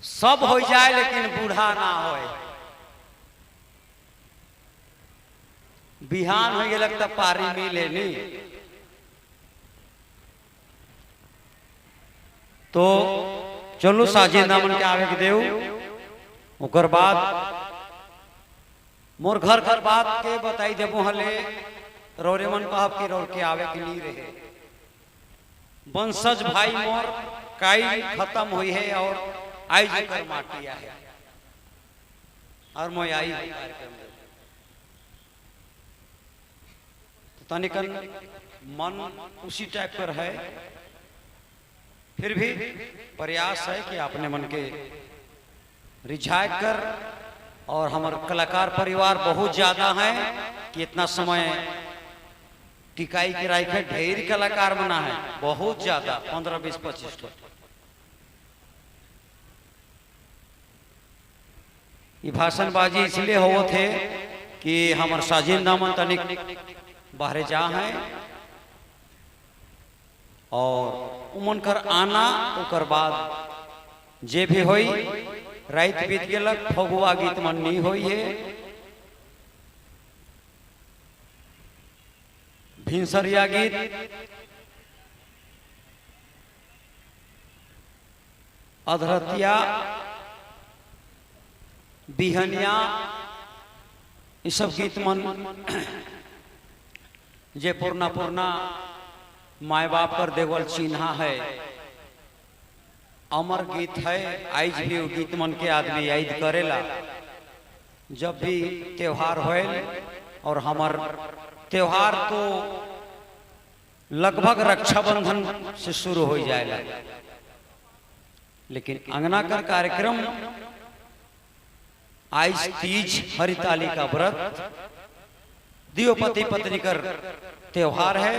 सब हो जाए लेकिन बूढ़ा ना होए। बिहान हो गया तब पारी मिले नहीं। तो चलो साजिंदा मन के आवे के देव, ओकर बाद मोर घर घर बात के बताई देबो हले रोरे मन कहब के रोर के आवे के नहीं रहे। वंशज भाई मोर काई खत्म हुई है और आई जी कर माटिया है और मोय आई कार्यक्रम तो तनिकन मन उसी टाइप पर है, फिर भी प्रयास है कि अपने मन के रिझाए कर और हमारे कलाकार परिवार बहुत ज्यादा हैं कि इतना समय टिकाई के राख है, ढेर कलाकार बना है बहुत ज्यादा, 15 20 25 ठो। ये भाषणबाजी इसलिए हो थे कि हमारे साजिंदा मन तनिक बाहर जा हैं और उमन कर आना, ओकर बाद जे भी होई रात बीत गेलक फगुआ गीत मन नहीं होई है। भिनसरिया गीत अधरतिया बिहनिया ये सब गीत मन जे पुरना पुरना माए बाप कर देवल चिन्हा है, अमर गीत है। आज भी वो गीत मन के आदमी याद करेला जब भी त्योहार होए। और हमार त्योहार तो लगभग रक्षाबंधन से शुरू हो जाएगा, लेकिन अंगना कर कार्यक्रम आज तीज हरितालिका व्रत दियो पति पत्नी कर त्योहार है।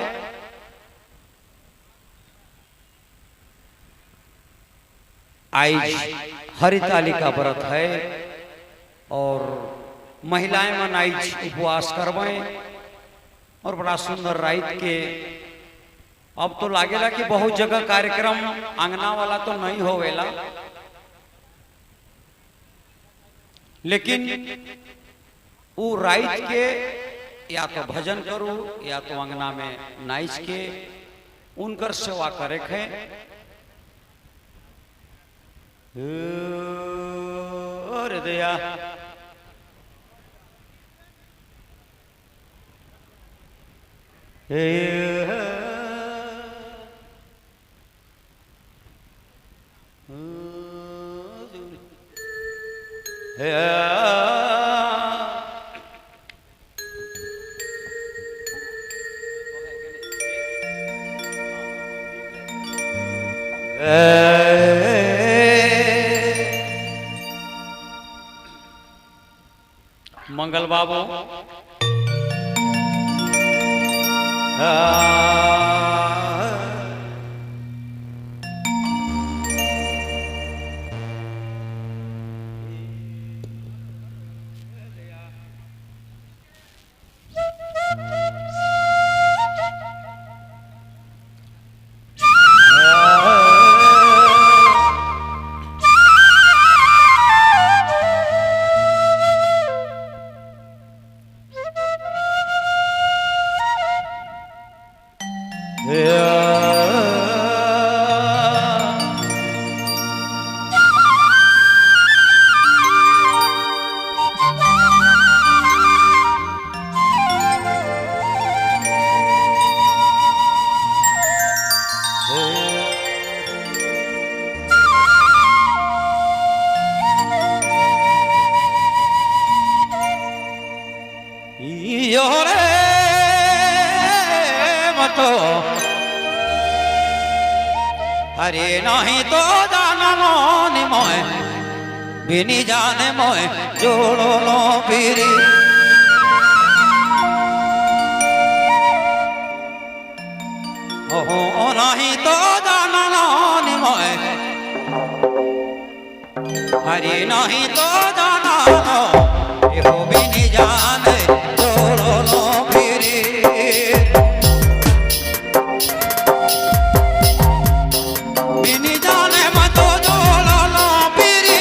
आज हरितालिका व्रत है और महिलाएं मन आज उपवास करवें और बड़ा सुंदर रात के। अब तो लागेला कि बहुत जगह कार्यक्रम अंगना वाला तो नहीं होवेला, लेकिन वो रात के या तो भजन करू या तो अंगना में नाच के उनकर सेवा करे के। और दया मंगल बाबू हरे नहीं तो जानो मोय बिनी जाने मोय जोड़ो लो पीरी। ओ नहीं तो जानो मोय हरे नहीं तो जानो हो बिनी जाने जोड़ो लो पीरी। बिनी जाने मत जोड़ो लो पीरी।